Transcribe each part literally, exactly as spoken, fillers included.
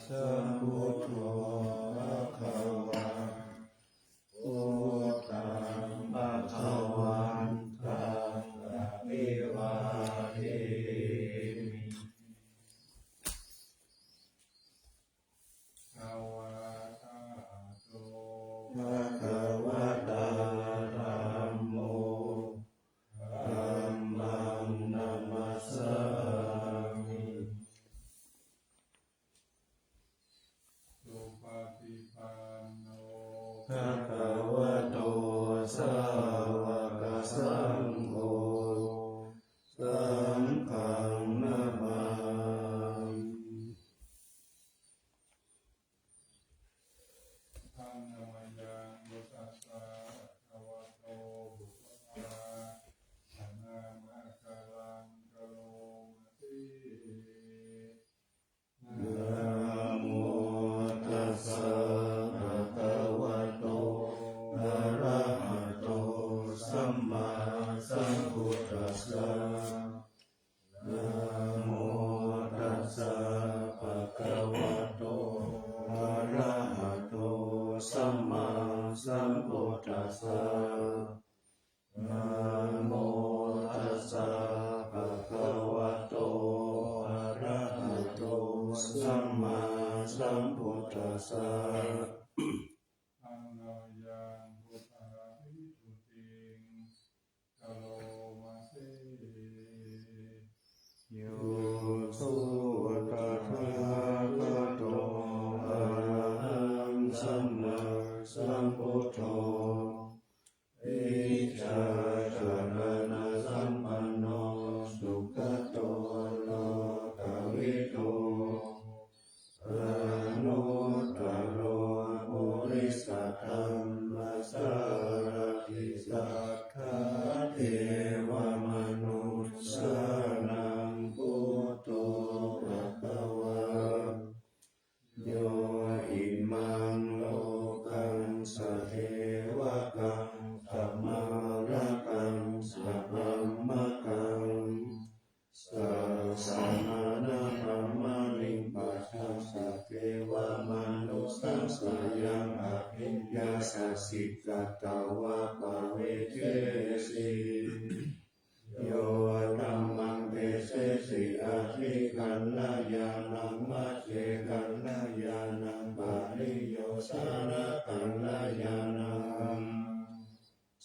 Sambuddho bhagavā, buddhaṃ bhagavantaṃ abhivādemi. Svākkhāto bhagavatā dhammo, dhammaṃ namassāmi. Supaṭipanno bhagavato sāvakasaṅgho, saṅghaṃ namāmi. Handa mayaṃ buddhassa bhagavato pubbabhāganamakāraṃ karoma se. Namo tassa bhagavato arahato sammāsambuddhassa. Namo tassa bhagavato arahato sammāsambuddhassa. Namo tassa bhagavato arahato sammāsambuddhassa. Handa mayaṃ buddhābhistutiṃ karoma se. Yo so tathāgato arahaṃ sammāsambuddho, vijjācaraṇasampanno sugato lokavidū, anuttaro purisadammasārathi satthā devamanussānaṃ buddho bhagavā. Yo imaṃ lokaṃ sadevakaṃ samārakaṃ sabrahmakaṃ sassamaṇabrāhmaṇiṃ pajaṃ sadevamanussānaṃ sayaṃ abhiññāya sikkhitvā paveccesi. Yo dhammaṃ desesi adhikaraṇañāṇaṃ majjhekaraṇañāṇaṃ pariyosānakaraṇañāṇaṃ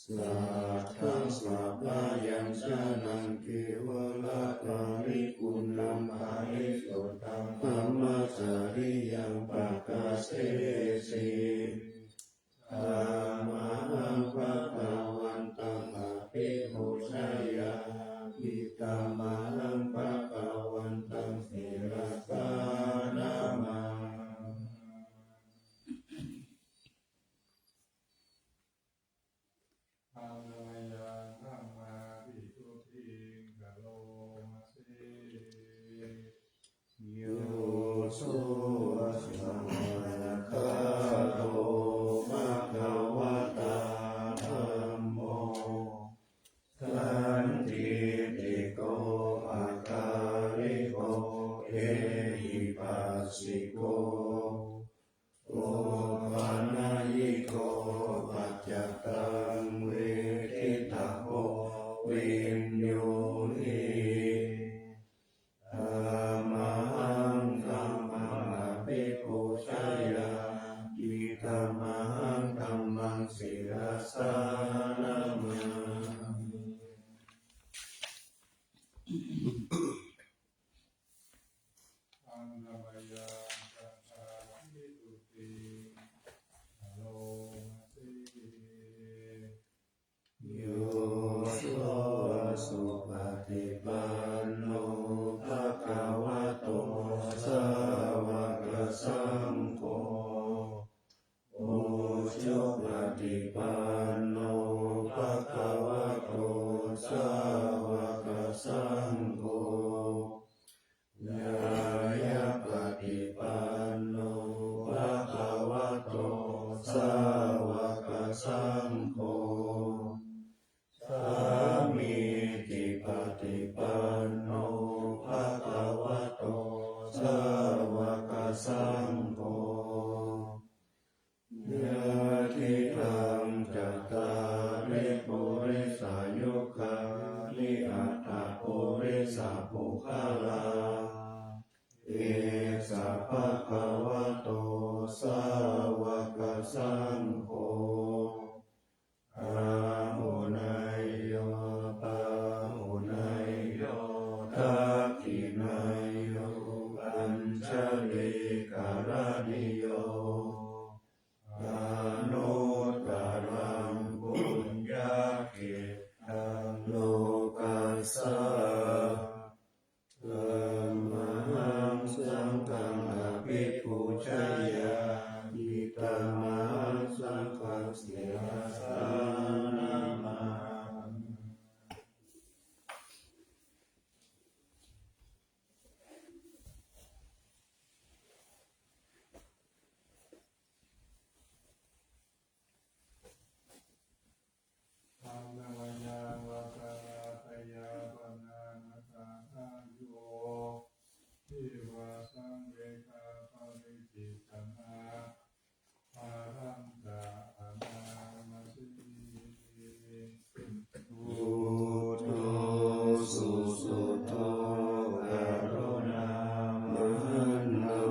saccaṃ sabyañjanaṃ kevalaparipuṇṇaṃ parisuddhaṃ brahmacariyaṃ padassesi. Tamaham bhagavantam abhipūjayāmi, tamaham bhagavantam sirasā namāmi. Handa mayaṃ dhammābhistutiṃ karoma se. Yo so svākkhāto bhagavatā dhammo, sandiṭṭhiko akāliko ehipassiko opanayiko paccattaṃ veditabbo viññūhi. Tamaham dhammam abhipūjayāmi, tamaham dhammaṃ sirasā namāmi. Handa mayaṃ saṅghābhistutiṃ karoma se. Yo so supaṭipanno bhagavato sāvakasaṅgho, ujupaṭipanno bhagavato sāvakasaṅgho, ñāyapaṭipanno bhagavato sāvakasaṅgho, sāmīcipaṭipanno bhagavato sāvakasaṅgho, pūjeyya, idamahaṃ saṅghaṃ sirasā namāmi. Saṅghamakaṃ vācāya, katāyāpanā nānāgāthāyo, divā saṃvehā paricittavā, balañca anāyasena. Buddho susuddho, karuṇāmahappano,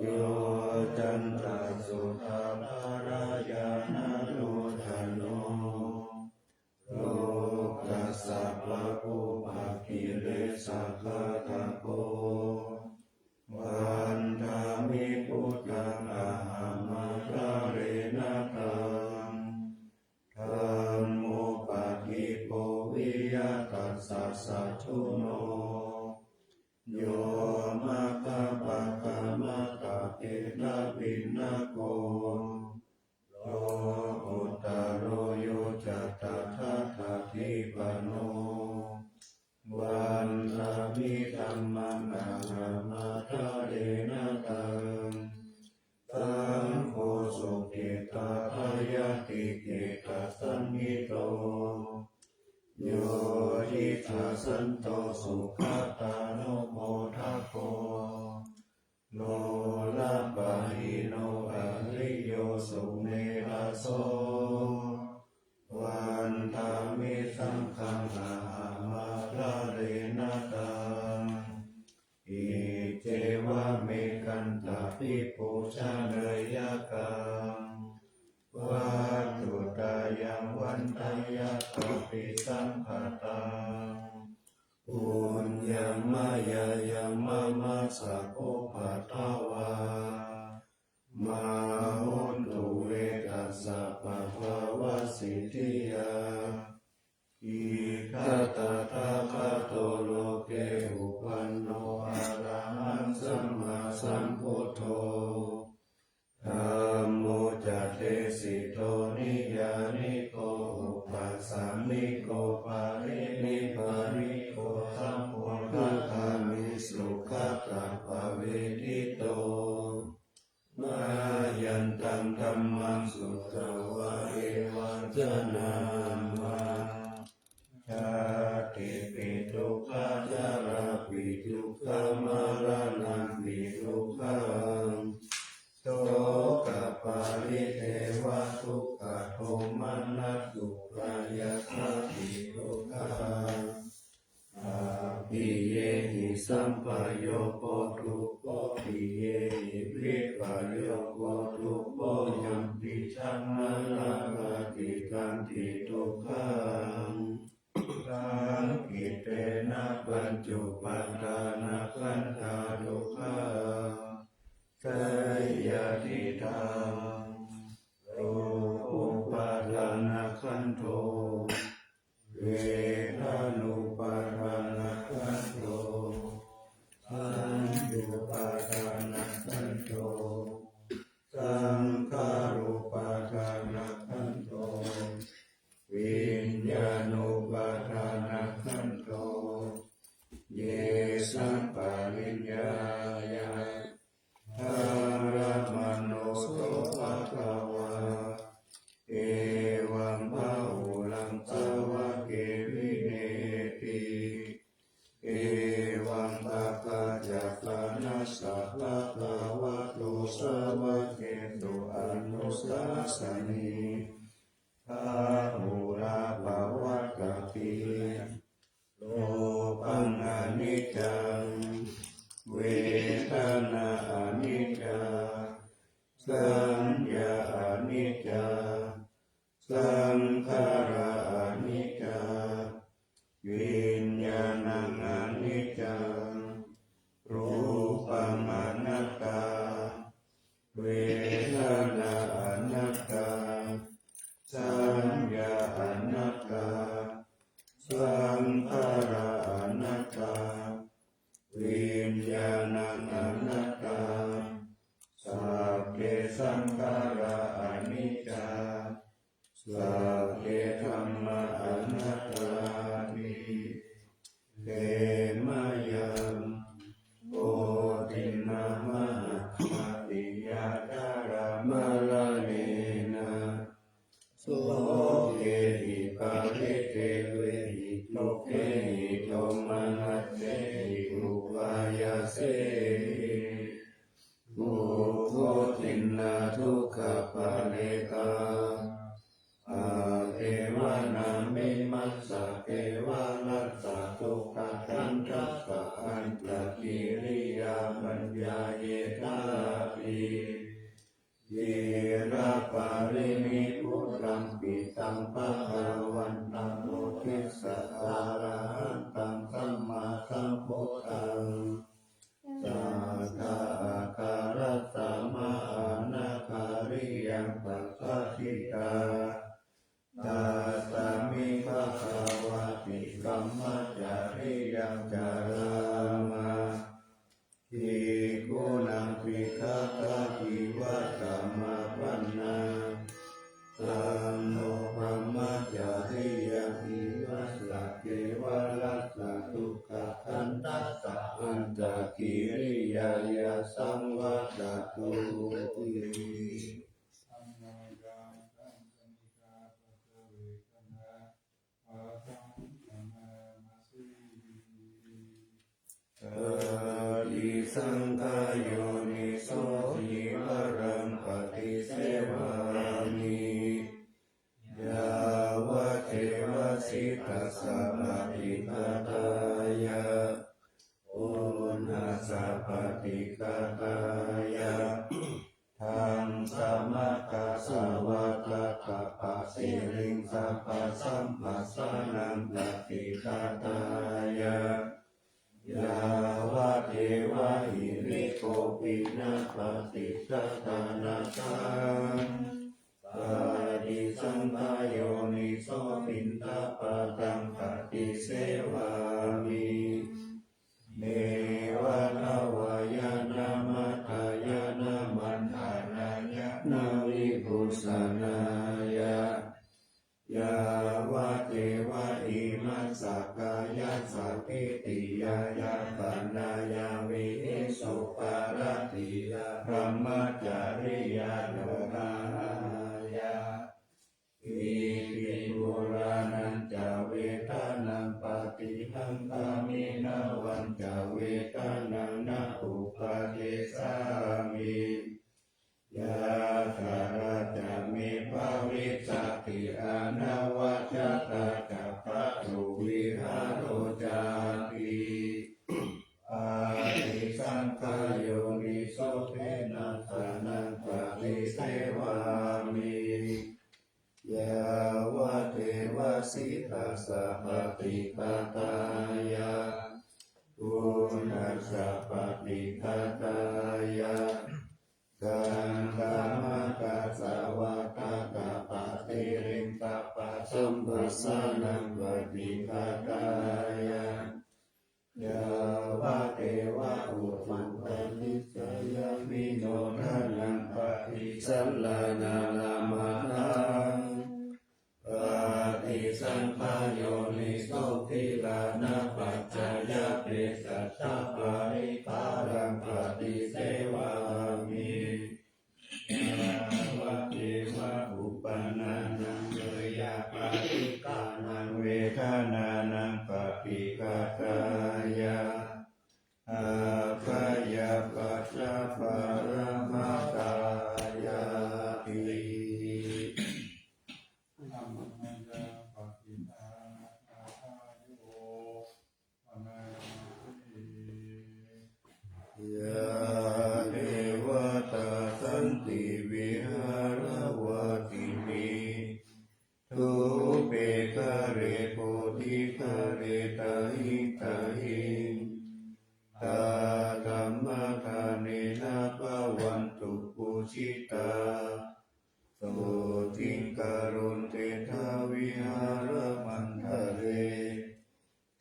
yocantasuddhā balañāṇalokadho, lokassa pāpūpakilesaghātako, vandāmi buddhaṃ ahaṃ ādarena taṃ. Dhammo paṭibo viya tassa satthuno, yo maggapākamatthakena vinnako, lokuttaro yo ca tathāgatipāṇo, vandāmi dhammaṃ ahaṃ ādarena taṃ. Saṅgho soketappayātikhettasañhito, yo diṭṭhasanto sugatānumodako, lokappahīno ariyo sumedhaso, vandāmi saṅghaṃ ahaṃ ādarena taṃ. Iccevamekantabhipūjaneyyaṃ, vatthuttayaṃ vandeyyaṃ abhisaṅkhataṃ. Puññaṃ mayā yaṃ mama sabbupaddavā, mā hontu ve tassa pāpavasiddhiyā. Itiha tathāgato loke uppanno arahaṃ sammāsambuddho, dhammo ca desito niyyāniko uppasamiko paranibbaniko saṅgho dhammaṃ sugataṃ pavedito. Mayantaṃ dhammaṃ sutvā evaṃ janamā. Jātipi dukkhā jarāpi dukkhā maraṇampi dukkhaṃ, sokaparidevadukkhadomanassupāyāsāpi dukkhā, appiyehi sampayogo dukkho piyehi vippayogo dukkho yampidaṃ na labhati tanti dukkhaṃ. Saṅkhittena pañcupādānakkhandhā dukkhā. Seyyathīdaṃ, rūpupādānakkhandho, vedanupādānakkhandho, saññupādānakkhandho, saṅkhārupādānakkhandho, viññāṇupādānakkhandho. Ye sampariññāya dhāramāno so bhagavā, evaṃ bahulaṃ sāvake vineyyati, evaṃ pakkañca panassa bhagavato sāvakesu anusāsati. Bahulā pavattati. Rūpaṃ aniccaṃ, vedanā aniccā, saññā aniccā, saṅkhārā aniccā, viññāṇaṃ aniccaṃ. Rūpaṃ anattā, vedanā anattā, saññā anattā, saṅkhārā anattā, viññāṇaṃ anattā, sabbe saṅkhārā aniccā, sabbe dhammā anattāti. Khemayaṃ bodhinā mahappajjāyā jalamaranena sokehi paridevehi dukkhehi domanassehi upāyāsehi, dukkhotiṇṇā dukkhaparetā asevanā vimassa kevalassa dukkhakkhandhassa antakiriyā paññāyetāti. Cilapparinibbutampi taṃ bhagavantaṃ uddissa arahantaṃ sammāsambuddhaṃ, sattā ākārassa mahānāgariyaṃ pabbajitā, tasmiṃ bhagavā tikkamacariyaṃ carāma. Bhikkhūnaṃ piṭakatthivasamāpannaṃ taṃ no brahmacariyaṃ vimassa kevalassa dukkhakkhandhassa antakiriyāya saṃvattatu. Paṭisaṅkhā yoniso cīvaraṃ paṭisevāmi, yāvadeva sītassa paṭighātāya, pūrṇassa paṭighātāya, dhammacakkaṃ savātātapasiriṃ sabbasamphassānaṃ paṭighātāya, yāvadeva hirikopinapaṭighātā nāgaṃ. Paṭisaṅkhā yoniso piṇḍapātaṃ paṭisevāmi, neva davāya na madāya na maṇḍanāya na vibhūsanāya, yāvadeva imassa kāyassa ṭhitiyā yāpanāya vihiṃsuparatiyā brahmacariyānuggahāya. Iti purāṇañca vedanaṃ paṭihaṅkhāmi navañca vedanaṃ na uppādessāmi. Yātrā ca me bhavissati anavajjatā ca pātuvihāro cāti. Paṭisaṅkhā yoniso penassānaṃ paṭisevāmi, yāvadeva sītassa paṭighātāya, pūrṇassa paṭighātāya, gandhamakasavātātapasiriṃ sabbasamphassānaṃ paṭighātāya, yāvadeva utuparissayavinodanaṃ paṭisallānārāmatthaṃ. Paṭisaṅkhā yoniso gilānapaccayabhesajjaparikkhāraṃ paṭisevāmi, yāvadeva uppannānaṃ veyyābādhikānaṃ vedanānaṃ paṭighātāya, abyāpajjhaparamatāyāti. Yā devatā santi vihāravāsinī, thūpe ghare bodhighare tahiṃ tahiṃ, tā dhammadānena bhavantu pūjitā, sotthiṃ karontedha vihāramaṇḍale.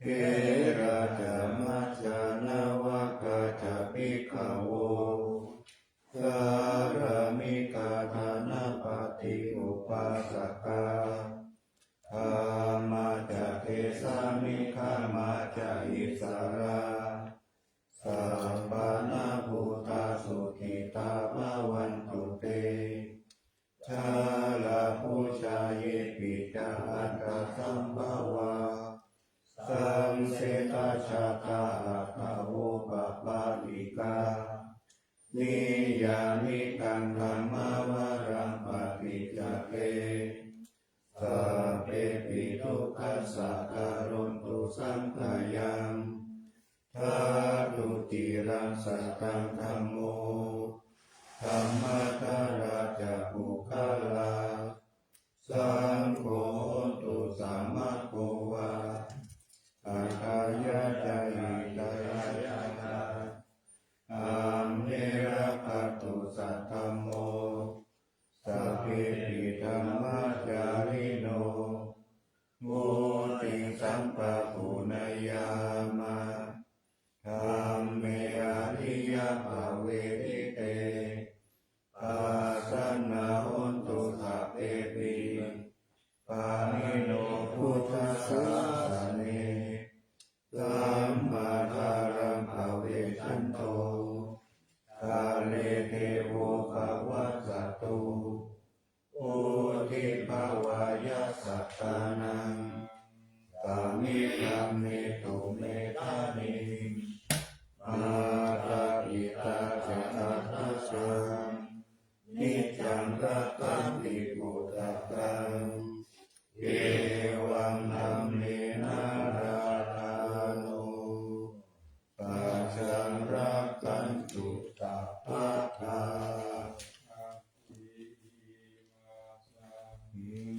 Therā ca majjhā navā athavopapātikā. Niyyānikaṃ dhammavaraṃ paṭicca te sabbepi dukkhassa karontu saṅkhayaṃ. Ṭhātu ciraṃ sataṃ dhammo dhammaddharā ca puggalā, saṅgho hotu samaggo va atthāya ca hitāya ca. Amhe rakkhatu saddhammo sabbepi dhammacārino vuḍḍhiṃ sampāpuṇeyyāma dhamme ariyappavedite. Pasannā hontu sabbepi pāṇino buddhasāsane. Sammādhāraṃ pavecchanto kāle devo pavassatu. Vuḍḍhibhāvāya sattānaṃ samiddhaṃ netu medaniṃ. Mātā pitā ca atrajaṃ niccaṃ rakkhanti puttakaṃ. Evaṃ dhammena rājāno pajaṃ rakkhantu sabbadā.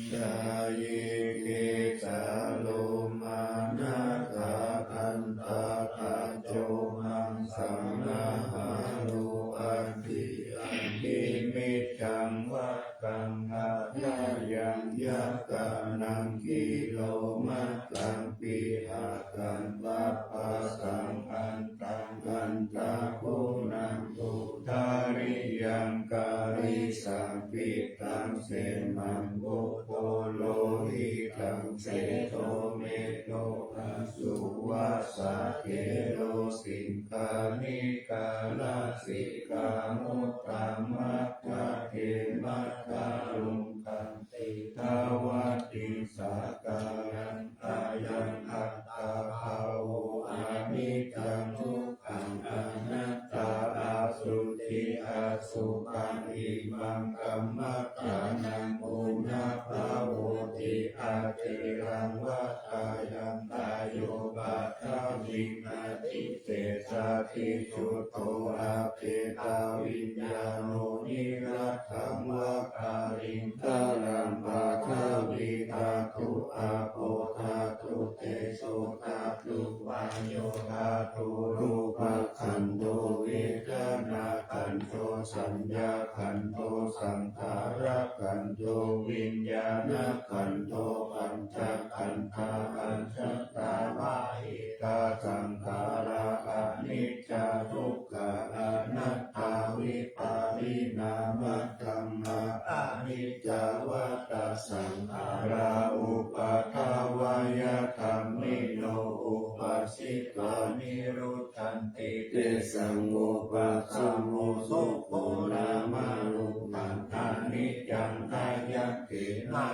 Saññā ye kecā lomā nakhā dantā taco maṃ saṃ nahārū aṭṭhī aṅgī mejaṃ vacchaṃ hadayaṃ yakanaṃ kilomakhaṃ pīḷakaṃ pāpaggaṃ antaṃ antaguṇaṃ udariyaṃ karīsaṃ pittaṃ semhaṃ vato lohitaṃ sedo medo assu vasā khelo siṅghāṇikā lasikā muttā majjha ke maddhaluṅ khanti dhāvati sakayaṃ. Ayaṃ attabhāvo aniccaṃ dukkhaṃ anattā asuci asukhaṃ imaṃ kammaṭṭhānaṃ punabbhavoti aciraṃ vatayaṃ. Tayo paṭhaviṃ adhisessati chuddho apetaviññāṇo niratthaṃ va kaliṅgaraṃ. Paṭhavī dhātu āpo dhātu tejo dhātu vāyo dhātu rūpakkhandho vedanākkhandho saññākkhandho saṅkhārakkhandho viññāṇakkhandho pañcakkhandhā ajjhattā bahiddhā saṅkhārā aniccā dukkhā anattā vipariṇāmadhamma. Aniccā vata saṅkhārā uppādavayadhammino uppajjitvā nirujjhanti tesaṃ vūpasamo sukho nāma rūpaṃ aniccaṃ ṭhāya ṭhāyattena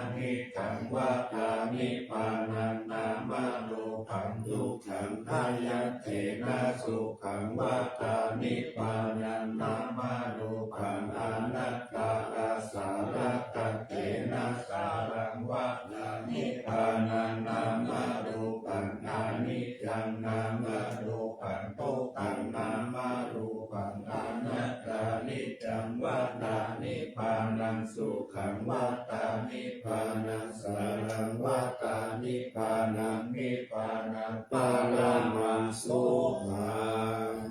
nibbānaṃ nāma rūpaṃ dukkhaṃ ṭhāyattena sukhaṃ vata nibbānaṃ nāma rūpaṃ anattā āsarattattena sāraṃ vata nibbānaṃ nāma rūpaṃ aniccaṃ nāma rūpaṃ dukkhaṃ nāma rūpaṃ anattā niccaṃ vata nibbānaṃ sukhaṃ vata nibbānaṃ sāraṃ vata nibbānaṃ nibbānaṃ paramaṃ sukhaṃ.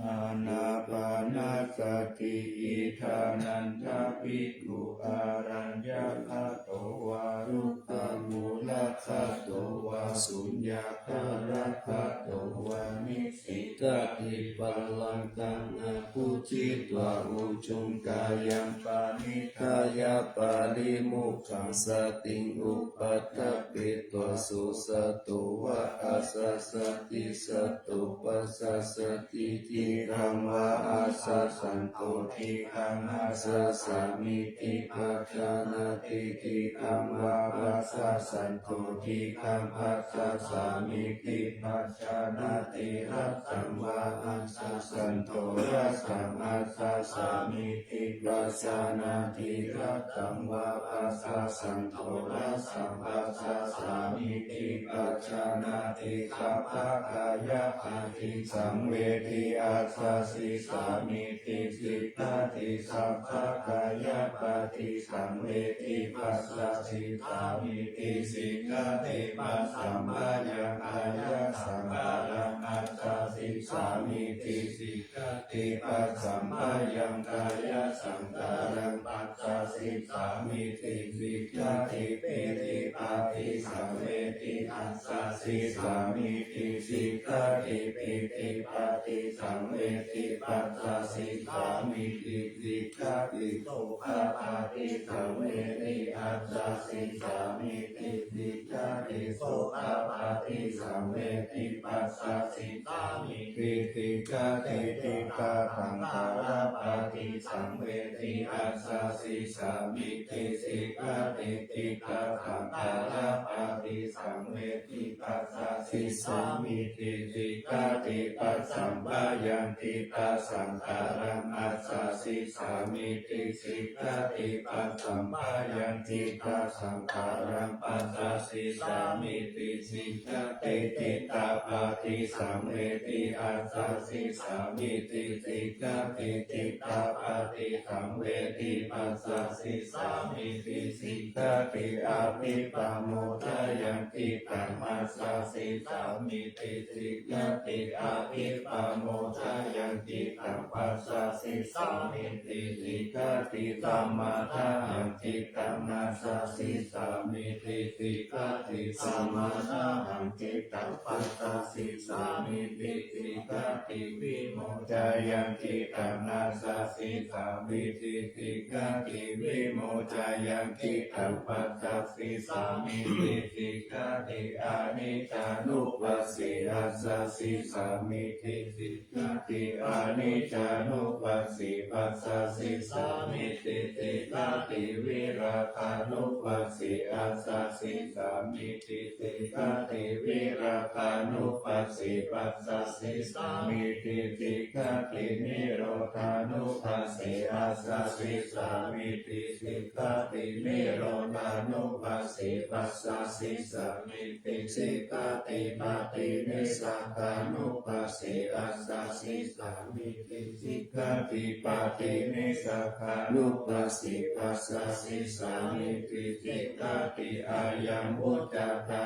Ānāpānasati. Idha nañca bhikkhu araññagato vā rukkhamūlagato vā suññāgāragato vā nisidati pallaṅkaṃ abhu Jitva ujjuṃ kāyaṃ paṇidhāya parimukhyaṃ satiṃ upaṭṭhapetvā so sato vā asassati sato passasati diṭṭhaṃ vā asasanto diṭṭhaṃ assasāmīti pajānāti diṭṭhaṃ vā passasanto diṭṭhaṃ passasāmīti pajānāti rattaṃ vā asasanto rattaṃ assasāmīti pajānāti rattaṃ vā passasanto rattaṃ passasāmīti pajānāti sabbakāyapaṭisaṃvedi assasisāmīti sikkati sabbakāyapaṭisaṃvedi passasisāmīti sikkati passamphayaṃ kāyasaṅkhāraṃ assasisāmīti sikkati passamphayaṃ kāyasaṅkhāraṃ passasisāmīti sikkati pītipaṭisaṃvedi assasisāmīti sikkati pītipaṭisaṃvedi passasisāmīti sikkati sokāpaṭisaṃvedi assasisāmīti sikkati sokāpaṭisaṃvedi passasisāmīti sikkati tiṭṭhasaṅkhārapaṭisaṃvedi assasisāmīti sikkati tiṭṭhasaṅkhārapaṭisaṃvedi passasisāmīti sikkati passamphayaṃ tiṭṭhasaṅkhāraṃ assasisāmīti sikkati passamphayaṃ tiṭṭhasaṅkhāraṃ passasisāmīti sikkati tiṭṭhapaṭisaṃvedi assasisāmīti sikkati tiṭṭhapaṭisaṃvedi passasisāmīti sikkati abhipamoddayaṃ cittaṃ assasisāmīti sikkati abhipamoddayaṃ cittaṃ passasisāmīti sikkati samādhayaṃ cittaṃ assasisāmīti sikkati samādhayaṃ cittaṃ passasisāmīti sikkati vimoccāyaṃ cittaṃ assasisāmīti sikkati vimoccāyaṃ cittaṃ passasisāmīti sikkati aniccānupassī assasisāmīti sikkati aniccānupassī passasisāmīti sikkati virāgānupassī assasisāmīti sikkati virāgānupassī passasisāmīti sikkati nirodhānupassī assasisāmīti sikkati nirodhānupassī passasisāmīti sikkati paṭinissagānupassī assasisāmīti sikkati paṭinissagānupassī passasisāmīti sikkati ayaṃ vuccatā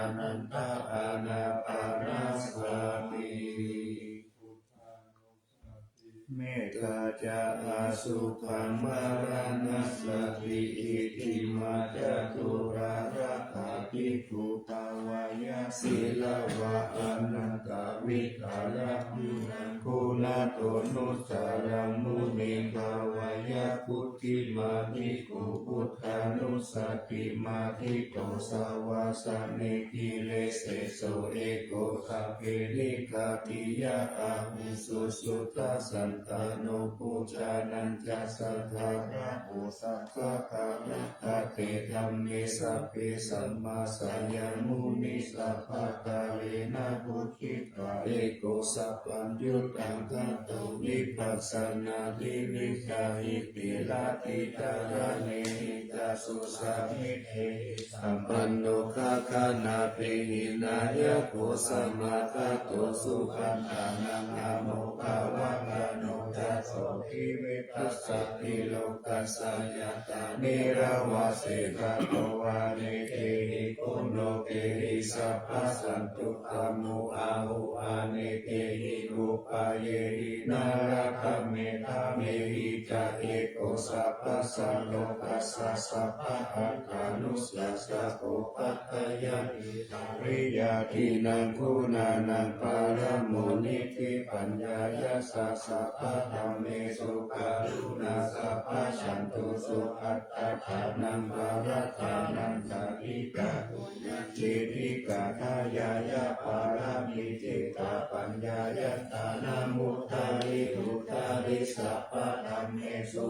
ānāpānasati. Mettā ca asukhaṃ maraṇassati. Iccimā ca tūlā rakkhatibhū bhāveyya sīlavā anatthavihārajuṇaṃ guṇatto nusaraṃ muniṃ bhāveyya buddhimāniko buddhānussatimatthito savāsane giriseso eko sabbe nikkhatiyā ahuso suddhasantano bojjhaneñca saddhammapo sabbakāyapaṭidhamme sabbe sammāsayamuni sabbakālena vuṭṭhitvā eko sabbaññutaṃ gato vipassanāti vicaikkheti ratitaraṇehi ca sosamiṃ sampanno gaganābhī nāyako samāgato supaṇṇānaṃ āmokavādañño ca sotthi vipassati lokassa yathā nirāvase sato vane dehe Ko lokehi sabbasantuttamū āhu, anekehi upayehi nārakamedha. Mehi ca eko sabbasaṃ lokassa sabbahatthanussasako, paṭṭhāya tiriyādīnaṃ guṇānaṃ paramodathi. Paññāya ca sabbadhammesu karuṇā sabbajantūsu, attānaṃ parittānaṃ caritapuññaṃ, cetigaṭṭhāya pāramī cittapaññāya, tānamuddari uddari sabbadhammesu.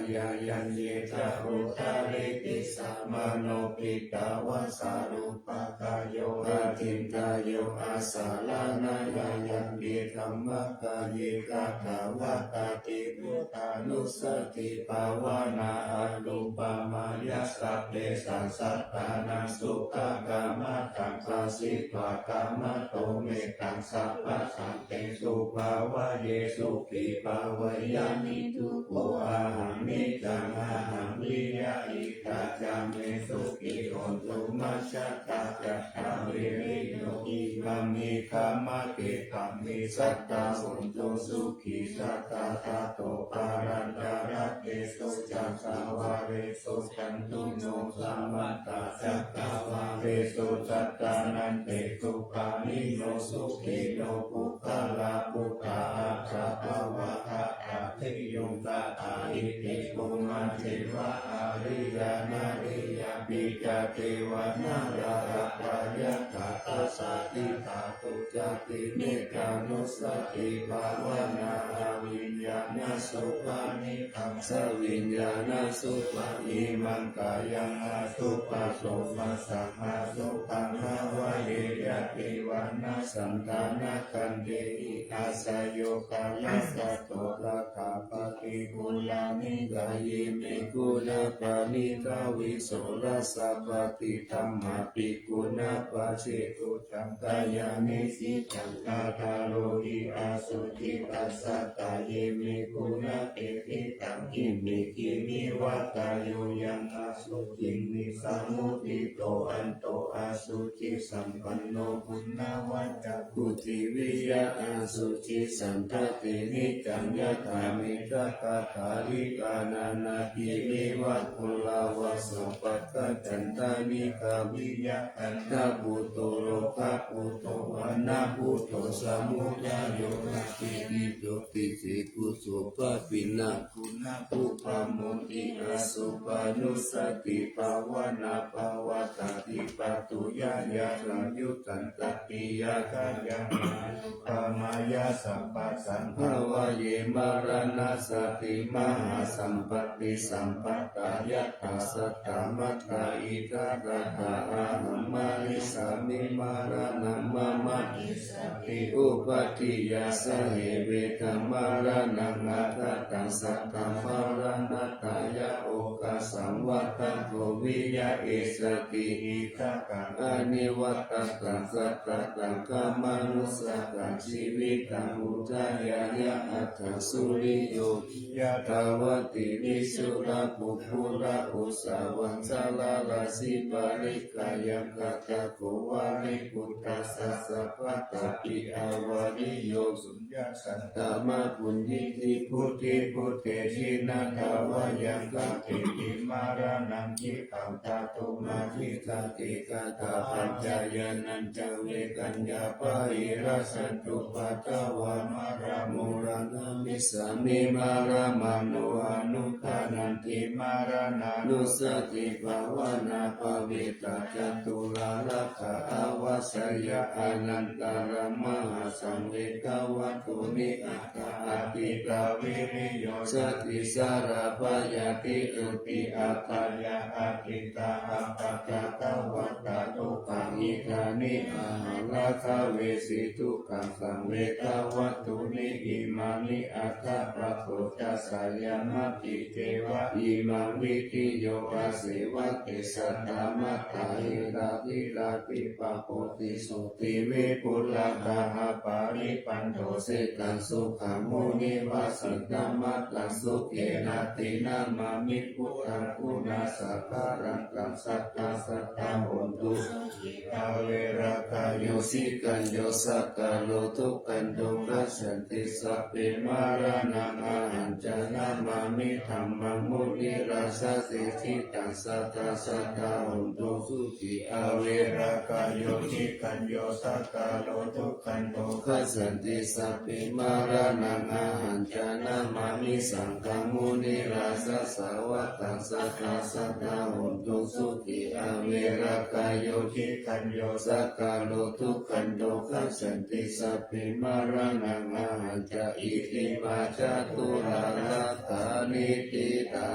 Yaññe ca uddarīti samāno, phītavasā rūpakāyo acintayuṃ, asaraṇāgayampi dhammakāyikā. Dvādaṭṭhi buddhānussatibhāvanā, anupamayā sabbesaṃ sattānaṃ sukhakammataṃ, phāsitva kammato mettaṃ sabbasantesu bhāvaye. Sukhī bhāvaye niddukkho ahaṃ, niccaṃ ahaṃ viya ittha ca me sukhī hontu majjhattā. Cattāviriyo imāni dhammaṭṭhitabbe sattā, hontu sukhī satthā tato palaṃ. Kallaṃ desu cakkavāḷesu, cātuno samantacakkavalālesu, atrāgacchantu devatāno, pāṇino sukhino puggalā. Buddhā aṭṭha bhāvagatā, bhiyyo sattā iti bhummā, devā ariyā nariyā, picca devā narā, appagadātā ca diṭṭhā, tucca timekkhanussatibhāvanā, aviññāṇasubhāni ḍaṃsaviññāṇasubhā, imaṃ kāyaṃ asubhaso bhassaṃ, asubhaṃ bhāvaye. Yadi vaṇṇaṃ candano kañcī, asayuṃ kāyakatto tathā, paṭiphūlanekāyikā, guṇapāṇita vīsaḷasa, paṭidhammapi guṇapajjena, uddhaṃ khayāmi sīkhyaṃ adhāro hi, asuci tassa ṭhāne me guṇakeṭe taṃ. Ime kriminivātā yo yaṃ asuciṃ nisamuddito, anto asucisampanno puññavajjā, puthiviyaṃ asucisaṃ dati. Niccaṃ yathā me ghataṭṭhālīkarā, nānākriminivākulā, vāsaṃ pakkaccantaṃ nikkhameyya, kaṇhaputto rogaputto vaṇṇaputto samudayo, natthi kiñci jotisi phusso phaṇṇānaṃ guṇapuppamoti. Asupanussatibhāvanā pavattati patthūyā, yaṃ saṃyuttaṃ tatiyā khāyaṃ anupamayā sabbasaṃ bhāvaye maraṇassati. Mahāsampattisamphattā yathā sattamattā, iddhā sattā ahaṃ marissāmi, maraṇaṃ mama issati, uppādiyā sahe vedha maraṇaṃ, athātaṃ sattamaranatthāya, okāsaṃ vata bhoviyaṃ. Issati iddhakaṃ anivajjataṃ, sattakaṃ khamānussakaṃ, jīvitaṃ udayāya aṭṭhaṃsu, riyo hi yathā vati, visuddhā phuggulā, ussavaṃ salarājī pariccāyaṃ, kaṭṭhako valībuddhassa, sabbatthapi avariyo, suññā santā mā bhuñjīti, buddhe buddhe jinatha vā yaṃ, kāpeti maraṇaṃ khippaṃ, tato mā vijagghe, katā pañca yānañca vedaññā, pahīnā santupaddavā, marā maraṇā maraṃ gamissāmi, marāmāno anuggannanti, maraṇānussatibhāvanā, parittaṃ caturāgā avajjeyya, anantarā mahāsaṃvedavātoni, aṭṭhā atītā viriyo, sati sārā bhayāti, juti apāyā atītā, appaṭitatā vata dukkhaṃ, idāni ahaṃ rakkhaṃ vesi dukkhaṃ saṃvedavātoni, imāni aṭṭha pabbojajjhāya, matthi devā imaṃ videyyo, asevake satta mattā, etādirapi pabboṭi sotthi vipulagahaparipanto sitaṃ sukhaṃ munivasaṃ tamataṃ sukhena dinamāmi buddhaguṇasaṅgharantaṃ. Satā satā hontu sukhī averā kāyo khikkhāyo sakālo dukkhanto gacchanti. Sabbe maraṇaṃ ahañca namāmi dhammaṃ munirājāti. Ṭhitaṃ satā satā hontu sukhī averā kāyo khikkhāyo sakālo dukkhanto gacchanti. Sabbe maraṇaṃ ahañca namāmi saṅghaṃ munirājasāvakaṃ. Satā satā hontu sukhī averā kāyo khikkhāyo sakālo dukkhanto gacchanti. Sabbe maraṇaṃ ahañca. Itimā caturāsāniṭṭhitā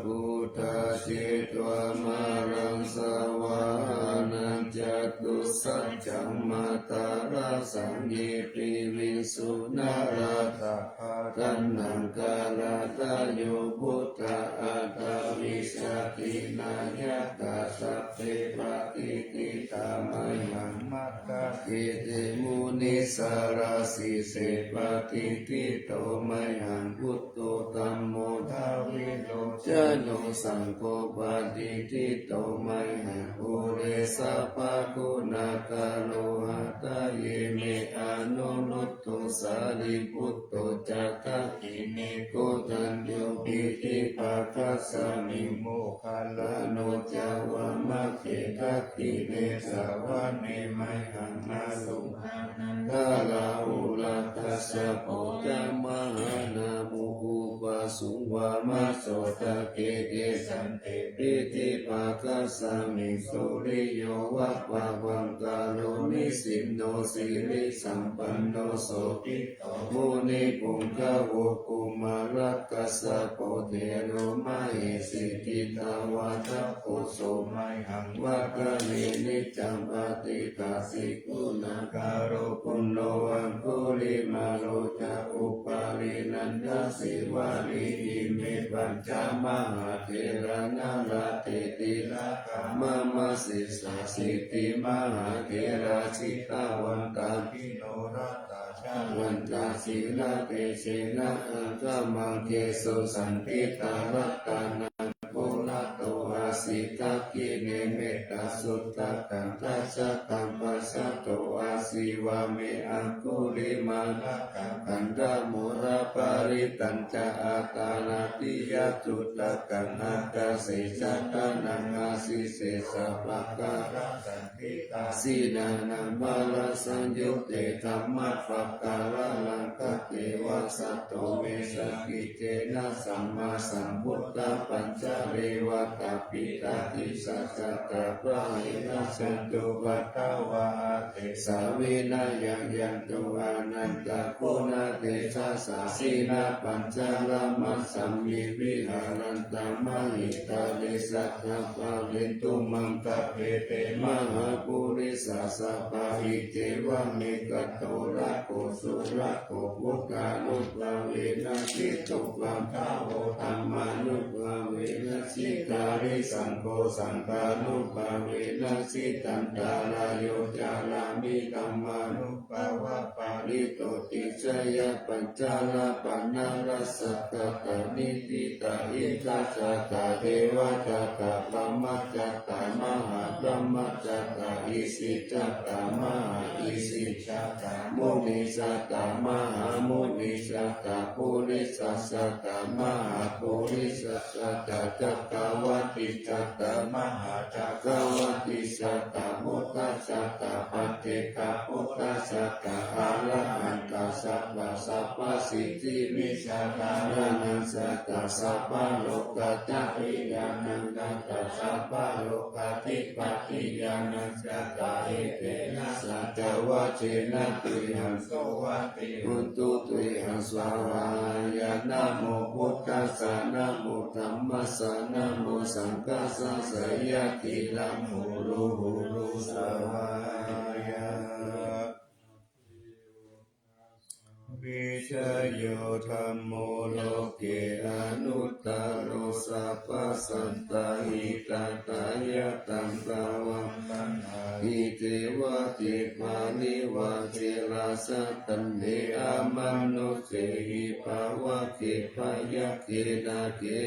buddhā jetvā māraṃ savāhanaṃ catusaccāmatarasaṃ ye piviṃsu narāsabhā. Taṇhaṅkarādayo buddhā aṭṭhavīsati nāyakā sabbe patiṭṭhitā mayhaṃ matthake te munissarā. Sīse patiṭṭhito mayhaṃ buddho dhammo dvilocano saṅgho patiṭṭhito mayhaṃ ure sabbaguṇākaro. Hadaye me anurud dho sārīputto ca dakkhiṇe koṇḍañño piṭṭhibhāgasmiṃ moggallāno ca vāmake. Dakkhiṇe savane mayhaṃ āsuṃ ānandarāhulā kassapo ca mahānāmo ubhāsuṃ vāmasotake. Kesante piṭṭhibhāgasmiṃ suriyo va pabhaṅkaro nisinno sirisampanno sobhito munipuṅgavo. Kumārakassapo thero mahesī cittavādako so mayhaṃ vadane niccaṃ patiṭṭhāsi guṇākaro. Puṇṇo aṅgulimālo ca upālī nandasīvalī ime pañca mahātherā nalāṭe tilakā mama. Sesāsīti mahātherā jitavantā jinorasā jalantā sīlatejena aṅgamaṅgesu saṇṭhitā. Ratanaṃ purato āsi dakkhiṇe mettasuttakaṃ dhajaggaṃ pacchato āsi vāme aṅgulimālakaṃ. Khandhamoraparittañca āṭānāṭiyasuttakaṃ ākāse chadanaṃ āsi sesā pākārasaṇṭhitā. Jinānaṃ balasaṃyutte dhammapākāralaṅkate vasato me sakiccena sammāsambuddhapañjare. Vātapittādisañjātā bāhirajjhattupaddavā āsesā vinayaṃ yantu anantaguṇatejasā. Jinapañjaramajjhamhi viharantaṃ mahītale sadā pālentu maṃ sabbe te mahāpurisāsabhā. Iccevamekanto rakkho surakkho buddhānubhāvena jitupaddavo dhammānubhāvena jitārisaṅgho saṅghānubhāvena jitantarāyo carāmi dhammānubhāvapālito. Tijjhayapañjarapannarasagatā niṭṭhitā itthajattā devatattā brahmajjhattā mahābrahmajjhattā isijjhattā mahāisijjhattā munijjhattā mahāmunijjhattā purisajjhattā mahāpurisajjhattā cakkavatijjhattā mahācakkavatijjhattā buddhajjhattā paccekabuddhajjhattā arahantā sabbasabbasintivijjhadhāraṇajjhattā sabbalokacāriyānuññātā sabbalokādhipatiñāṇaññātā etena saccavajjena tuyhaṃ sotthi hontu tuyhaṃ svāhāya. Namo buddhassa namo dhammassa namo saṅghassa jayati. Ram huru huru svāhāya. Vijayo dhammo loke anuttaro sabbasattāhitatthāya taṃ tvaṃ vandāmi devadevāni vajirasattane amanussehi pavagge byagghe nāge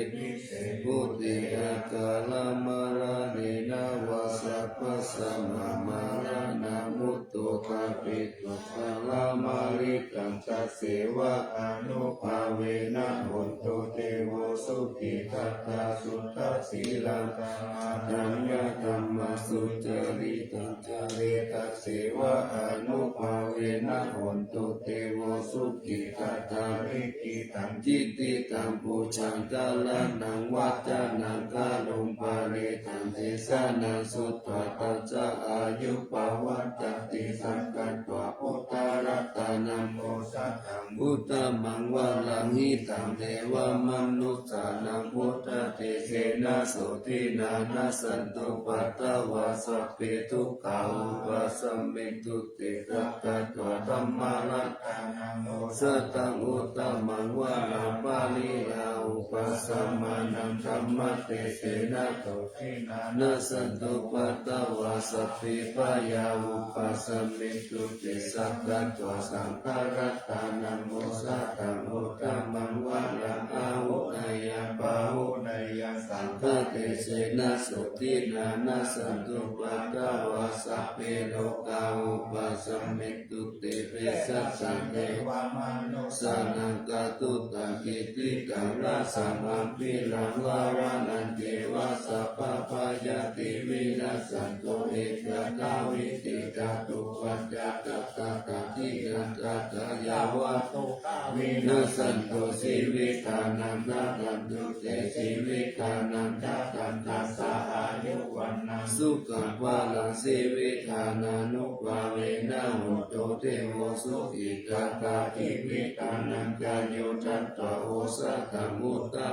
bhūte akālamaraṇena vā sabbasmā maraṇā mutto bhavetu jalamaggisitāṃ. Tasseva ānubhāvena hotu devo sukhitattā suddhasīlā damādaryā dhammaṃ sucaritaṃ care. Tasseva ānubhāvena hotu devo sukhitattā likkhitaṃ cintitaṃ pūjaṃ dhāraṇaṃ vācanaṃ garuṃ parittaṃ desanaṃ sutvā tañca āyu pavaḍḍhatīti. Sakkatvā buddharatanaṃ osathaṃ uttamaṃ varaṃ hitaṃ devamanussānaṃ buddhatejena sotthinā nassantupaddavā sabbe dukkhā vūpasamentu te. Sakkatvā dhammaratanaṃ osathaṃ uttamaṃ varaṃ pariḷāhūpasamanaṃ dhammatejena sotthinā nassantupaddavā sabbe bhayā vūpasamentu te. Sakkatvā saṅgharatanaṃ osathaṃ uttamaṃ varaṃ āhuneyyaṃ pāhuneyyaṃ saṅghatejena sotthinā nassantupaddavā sabbe rogā vūpasamentu te. Vessassaṃ devamanussānaṃ katutakittikaṃ rasaṃ gambhīraṃ varaṇañceva sabbabhayatī vinassantu ekā dvā diṭṭhi catuppañca sattā aṭṭha ca yāvatā dukkā vinassantu jīvitānaṃ dadantu te jīvitadaṃ dadantassā āyu vaṇṇaṃ sukhaṃ balaṃ. Jīvitadānubhāvena hotu devo sukhitattā jīvitadaṃ dadantassā āyu vaṇṇaṃ sukhaṃ balaṃ. Jīvitadaṃ dadantassā āyu vaṇṇaṃ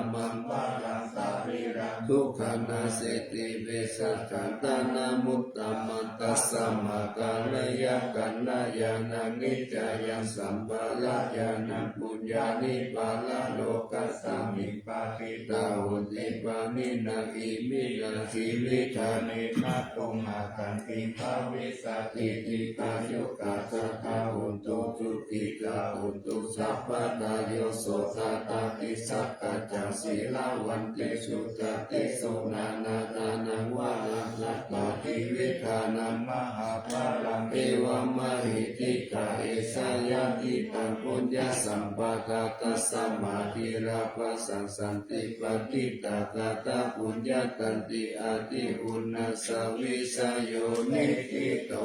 sukhaṃ balaṃ sarīraṃ dukkhaṃ nassanti vessassaṃ dānamuttamaṃ. Tasmā kālena kalyāṇaṃ niccāya sampādanaṃ puññāni paralokasmiṃ patiṭṭhā honti pāṇinā. Iminā jīvitane ṭhātumattanti bhavissatīti. Dīghāyukā sadā hontu sukhitā hontu sabbadā. Yo so tathāpi sakkaccaṃ sīlavantesu dadesu nānādanānaṃ varaṃ datvā jīvitadaṃ mahapphalaṃ evamāhi. Dīghā esā yadidaṃ puññasampatā tasmā dhīrā bhāsassanti patiṭṭhāgatā puññattanti. Atthi uṇhissavijayo niṭṭhito.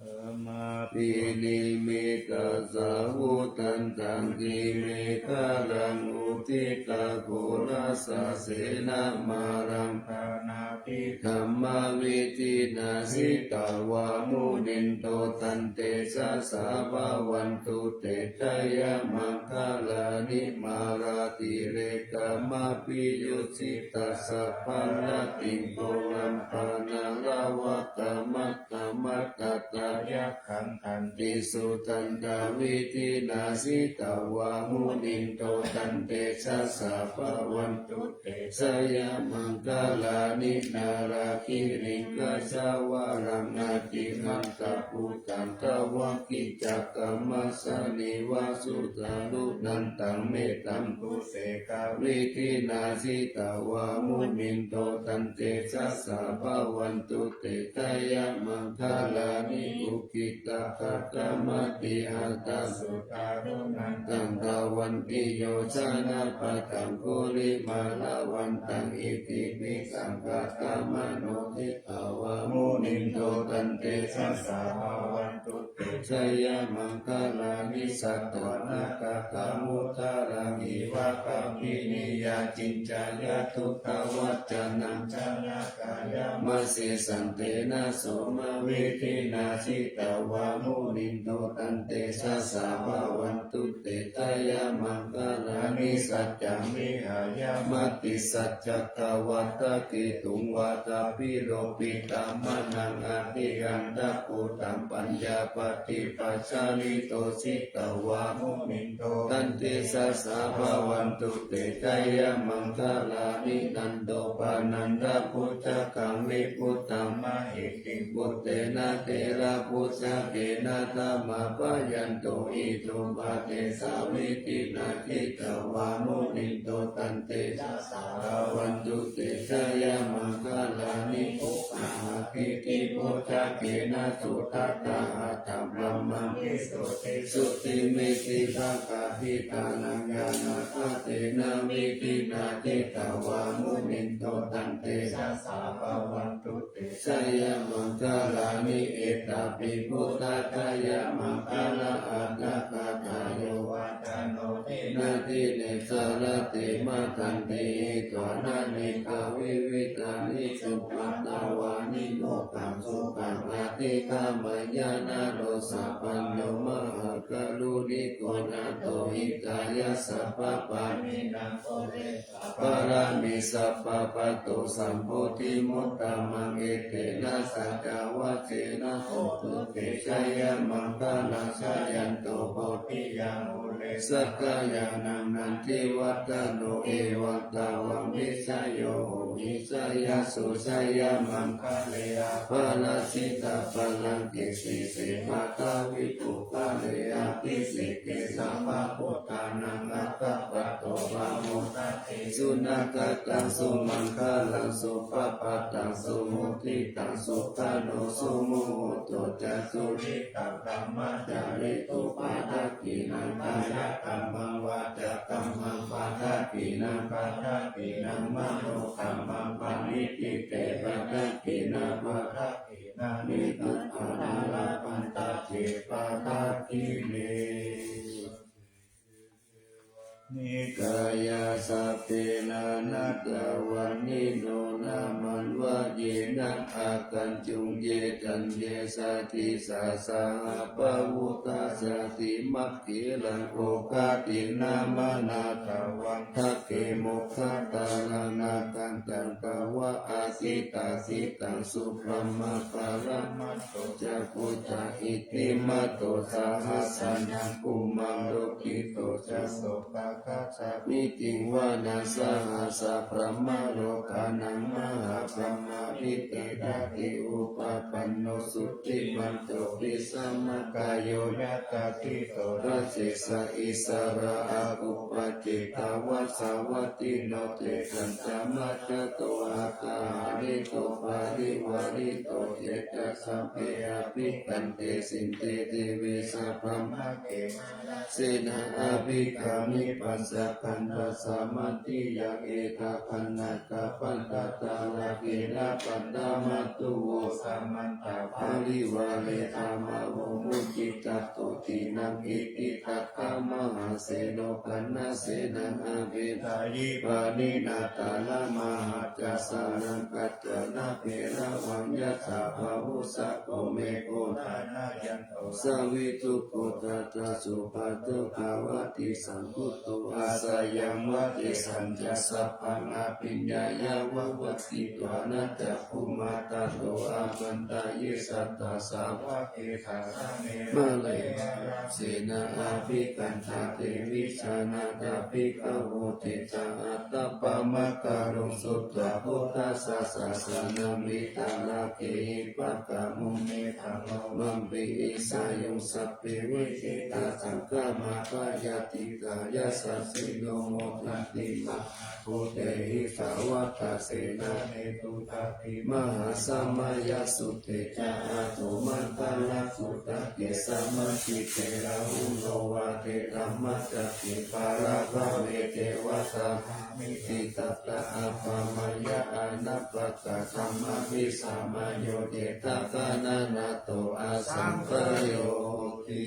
Sammābhinimmitasāvudhantaṃ girimekhalaṃ uditaghorasasenamāraṃ dānādidhammavidhinā jitavā munindo taṃ tejasā bhavatu te jayamaṅgalāni. Mārātirekamabhiyujjhitasabbarattiṃ ghorampanāḷavakamakkhamathaddhayakkhaṃ khantīsudantavidhinā jitavā munindo taṃ tejasā bhavatu te jayamaṅgalāni. Nāḷāgiriṃ gajavaraṃ atimattabhūtaṃ dāvaggicakkamasanīva sudāruṇantaṃ mettambusekavidhinā jitavā munindo taṃ tejasā bhavatu te jayamaṅgalāni. Ukkhittakhaggamatihatthasudāruṇantaṃ dhāvantiyojanapathaṅgulimālavantaṃ iddhībhisaṅkhatamano jitavā munindo taṃ tejasā bhavatu te jayamaṅgalāni. Sattavāhakaggamudaraṃ iva gabbhinīyā ciñcāya duṭṭhavacanaṃ janakāyamajjhe Dhammasesantena somavidhinā jitavā munindo tantejasā bhavatu te jayamaṅgalāni. Saccaṃ vihāya matisaccakavādaketuṃ vādābhiropitamanaṃ atiandhabhūtaṃ paññāpadīpajalito jitavā munindo tantejasā bhavatu te jayamaṅgalāni. Nandopanandabhujagaṃ vibudhaṃ mahiddhiṃ puttena therabhujagena damāpayanto iddhūpadesavidhinā jitavā munindo tantejasā bhavatu te jayamaṅgalāni. Duggāhadiṭṭhibhujagena sudaṭṭhahatthaṃ brahmaṃ visuddhijutimiddhibakābhidhānaṃ ñāṇāgadena vidhinā jitavā munindo tantejasā bhavatu te jayamaṅgalāni. Etāpi buddhajayamaṅgalaaṭṭhagāthā yo vācano dinadine sarate matandī hitvānanekavividhāni cupaddavāni mokkhaṃ sukhaṃ adhigameyya naro sapañño. Mahākāruṇiko nātho hitāya sabbapāṇinaṃ pūretvā pāramī sabbā patto sambodhimuttamaṃ etena saccavajjena hotu te jayamaṅgalaṃ. Jayanto bodhiyā mūle sakyānaṃ nandivaḍḍhano evaṃ tvaṃ vijayo hohi jayassu jayamaṅgale aparājitapallaṅke sīse paṭhavipokkhare abhiseke sabbabuddhānaṃ aggappatto pamodati. Sunakkhattaṃ sumaṅgalaṃ supabhātaṃ suhuṭṭhitaṃ sukhaṇo sumuhutto ca suyiṭṭhaṃ brahmacārisu padakkhiṇaṃ kāyakammaṃ vācākammaṃ padakkhiṇaṃ padakkhiṇaṃ manokammaṃ paṇidhī te padakkhiṇā padakkhiṇāni katvāna labhantatthe padakkhiṇe. Nikāyā sabbe nānattavaṇṇino nāmanvayena āgañchuṃ ye caññe sadisā saha pavutthajātimakkhīlaṃ oghatiṇṇamanā tvang dakkhemoghataraṃ nāgaṃ taṃ tvā atītā citaṃ subrahmā paramatto ca buddhā iddhimato saha sanaṅkumāro tisso ca sopāga ca pitiṃ vanasahassabrahmalokānaṃ mahābrahmābhitiṭṭhati upapanno jutimanto bhismākāyo yasassi so rājassa issarā apuppajjitvā sāvatthiyo tesañca majjhato aṭṭhahatthito parivārito te ca sabbe abhikkante sinde deve sabrahmake mārasenā abhikkāmi passa kaṇhassa mandiyaṃ etha gaṇhatha bandhatha rāgena bandhamatthu vo samantā parivāretha mā vo muñcittha sotthinnaṃ iti tattha mahāseno kaṇhasenaṃ avedhāyi pāṇinā talamāhacca saraṃ katvāna bheravaṃ yathā pāvussako megho thanayanto savijjuko tathā supaṇṇo bhagavāti sambudho āsayamvatesañca sabbaṃ abhiññāya vavakkhitvāna cakkhumā tato āmantayi satthā sāvake sāsane rate mārasenā abhikkantā te vijānātha bhikkhavo te ca ātappamakaruṃ sutvā buddhassa sāsanaṃ vītarāgehi pakkāmuṃ me dhaṃ lomampi iñjayuṃ sabbe vijitasaṅgāmā bhayātītā yasassino modanti mahābhūtehi sāvadāsena me sutvā te mahāsamayasutte ca āsumantaraṃ sutvā te samādhite rāhulā vācedhammacakke bālāhave ceva saddhammavidhi tattha appamāya anappakāsaṃ abhisamayo cetakānaṃ nato asaṅkhaññoti.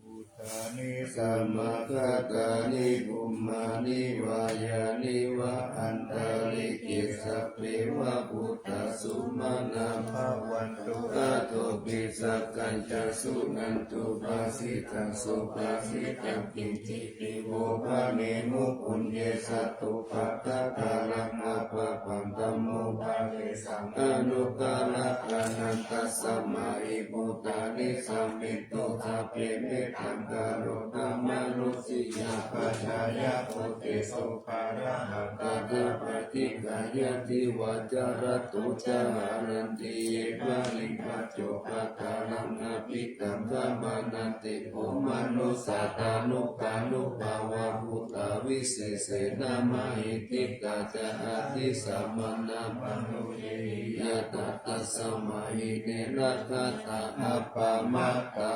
Bhūtāni samāgatāni bhummāni vā yāni va antalikkhe sabbeva bhūtā sumanā bhavantu. Athopi sakkañca suṇantu bhāsitaṃ subhāsitaṃ kiñci vo bhaṇemu puññe sattupakkakaraṃ appapaṃ dhammopādesaṃ anukaramānantarassa mahībhūtā nissindantu sabbe mettaṃ karontā mānusiyā pajāya bhūtesu pāpaggahaṃ tathāppaṭi ghāya divā ca ratto ca haranti ye baliṃ paccupaddaraṃ abhi kaṅkhamananti bho. Manussā tānukānubhāvā bhūtā visesena mahiddhikā ca ādisāmaṇā manojehi yattha tasmā hine rakkhatha appamattā.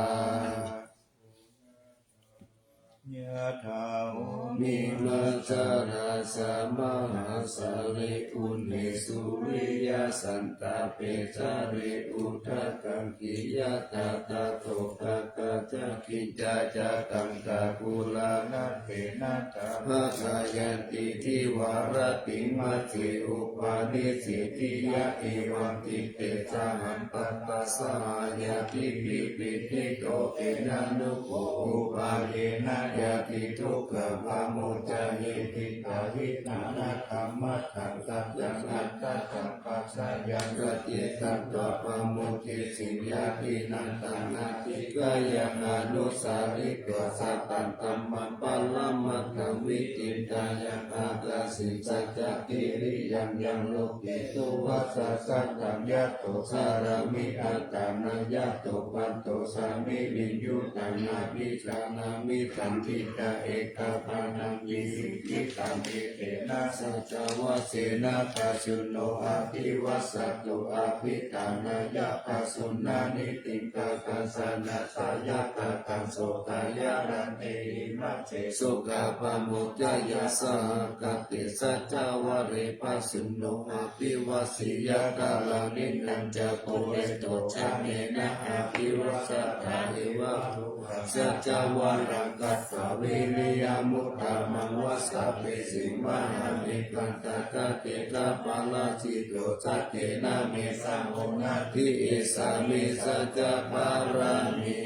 Yathā bhumimaddharāja mahāsare uṅhe suriyasantāpe care udakaṅkhe yathā tadokkhajjhā kiñcā ca taṅkha phuṭā na tena tapphattha yanti divā rattiṃ majjhe upanissiti ya evaṃ diṭṭhe sahaṃ tatthassāyatibhi pīḷito tena nupupāyena yadi dukkhaṃ pamuccayeti tahidaṃ. Anattā matthaṃ saccaṃ atthasampajānaṃ sacce katvā pamuccesi yadi nāntaṃ adhigayaṃ anusaritvā sataṃ dhammaṃ paramatthaṃ viditayaṃ ākāse saccakiriyaṃ yaṃ loke tuvaṭṭhasattaṃ yato carāmi attānaṃ yato pantossāmi viññūhī abhijanāmi saṇṭhitā ekaghānaṃ visuddhitaṃ etena saccavajjena pajjunno abhivajjatu abhiṭhānāya pajjuṇhānīti tattha janatā yathākaṃ sotthāya ratehi majjhe sokā pamuccaya saha kate saccavajje pajjunno abhivajjeyya. Kālāni tañca pūretvā sāvakā abhivajjatā evaṃ saccavajjena katvā viriyamuttamaṃ vattabhesi mahābhinatthakkhate aparājito saccena me samo natthi esā me saccapāramī.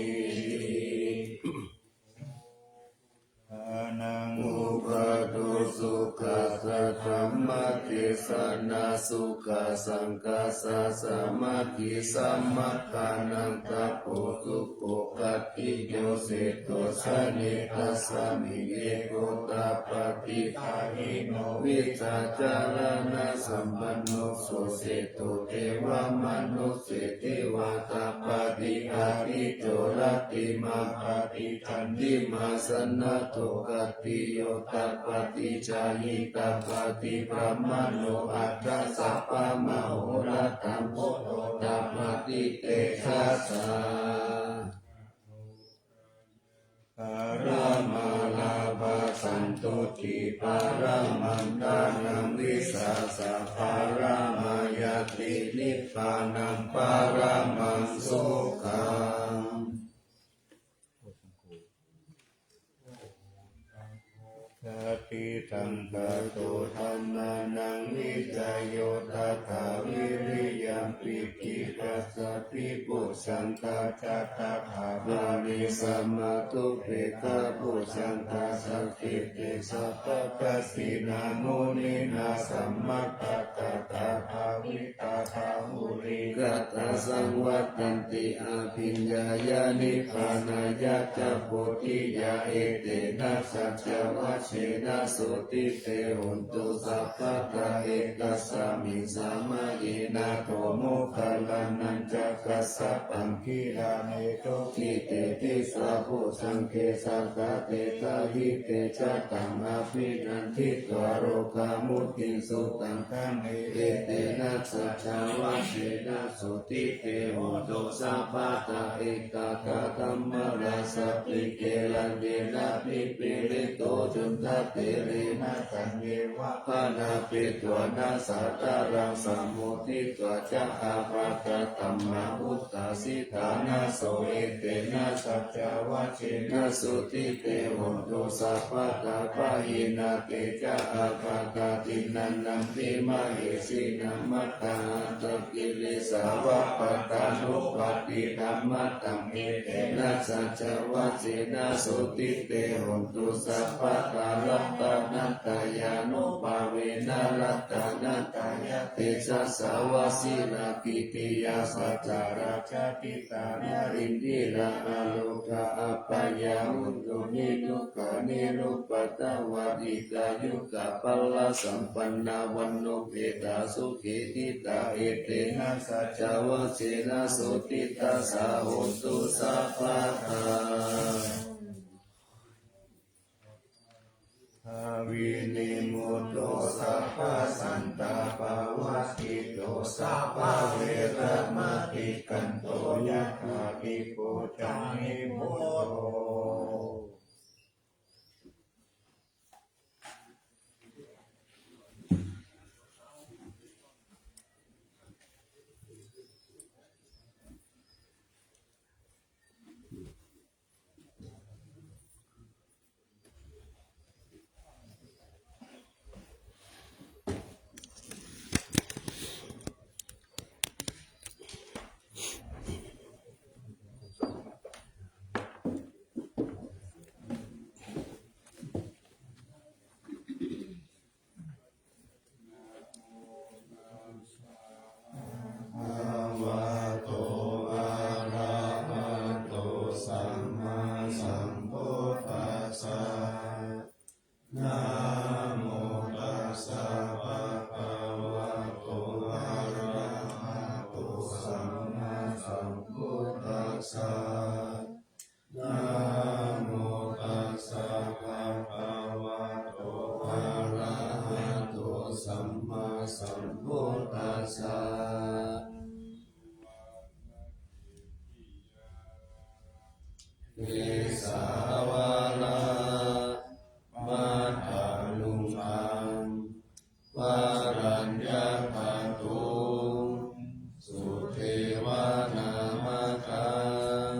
Ānandopado sukhā saddhammadesanā sukhā saṅghassa sāmaggī samaggānaṃ tapo sukho khatti yo seṭṭho janetasmiṃ ye gotapādi pahīno vijjācaraṇasampanno so seṭṭho devamanusse ceva tapati ādicco rattimāpati candimā sannaddho khattiyo tapati jhāyī tapati brāhmaṇo atha sabbamahorattaṃ buddho tapati tejasā. Paramā lābhā santuṭṭhī paramaṃ dhanaṃ vissāsā paramā ñāti nibbānaṃ paramaṃ sukhaṃ. Satisaṅkhāto dhammānaṃ vicayo tathā vīriyampīti passaddhi bojjhaṅgā ca tathāpare samādhupekkhabojjhaṅgā saṅkhette sabbadassinā muninā sammadakkhātā bhāvitā bahulīkatā saṃvattanti abhiññāya nibbānāya ca bodhiyā. Etena saccavajjena sotthi te hontu sabbadā. Ekasmiṃ samaye nātho moggallānañca kassapaṃ gilāne dukkhite disvā bojjhaṅge satta desayi. Te ca taṃ abhinanditvā rogā mucciṃsu taṅkhaṇe. Etena saccavajje na sotthi te hotu sabbadā. Ekadā dhammarājāpi gelaññenābhipīḷito cundattherena taññeva bhaṇāpetvāna sādaraṃ sammoditvā ca ābādhā tamhā vuṭṭhāsi ṭhānaso. Etena saccavajjena sotthi te hotu sabbadā. Pahīnā te ca ābādhā tiṇṇannampi mahesinaṃ maggāhatakilesāva pattānuppattidhammataṃ. Etena saccavajjena sotthi te hotu sabbadā. Ratanattayānubhāvena ratanattayatejasā vajirakkhittiyā pajarā jātitā narindiyā arogā apāyā hontu nidugghā nirupaddavā dīghāyukā balasampannā vaṇṇaṃ etā sukhī ṭhitā. Etena saccavajjena sotthi tassa hotu sabbadā. Vinimutto sabbasantāpavajjito sabbaveramatikkanto yathā dīpo candimā hotu. Bhagavato arahato sammāsambuddhassa. Namo tassa bhagavato arahato sammāsambuddhassa. Namo tassa bhagavato arahato sammāsambuddhassa. Kesā vāmodakāyuṃ varaññapathuṃ sudevanāmakhaṃ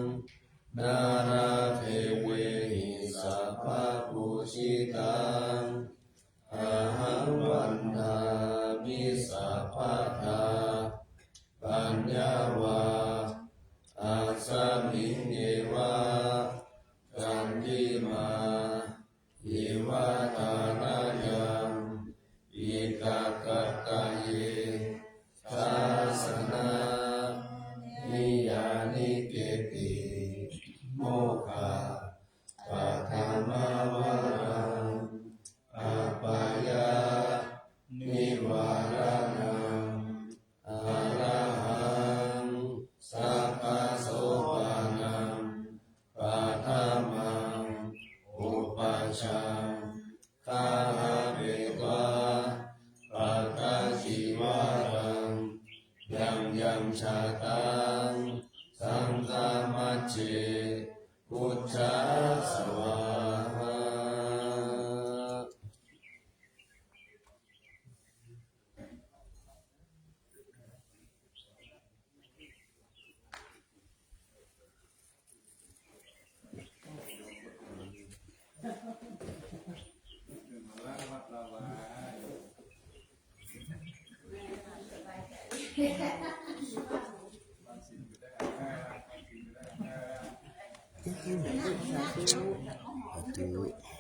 nāḷāgiriṃ sabbapūjitaṃ ahaṃ vandāmi sabbadā. Paññā vā asmiṃ yeva candimā iva tharayaṃ etaṃ gatthaye dassanāni yānīketi mokkhapathimavaraṃ apāyanivāraṇaṃ arahaṃ sabbasopaṇaṃ paṭhamaṃ upajjhāyabhepavaraṃ paṭhañcīvaraṃ yaṃ yaṃ jātaṃ saṅghamajjhe bujjhā svāhā. Sādhu.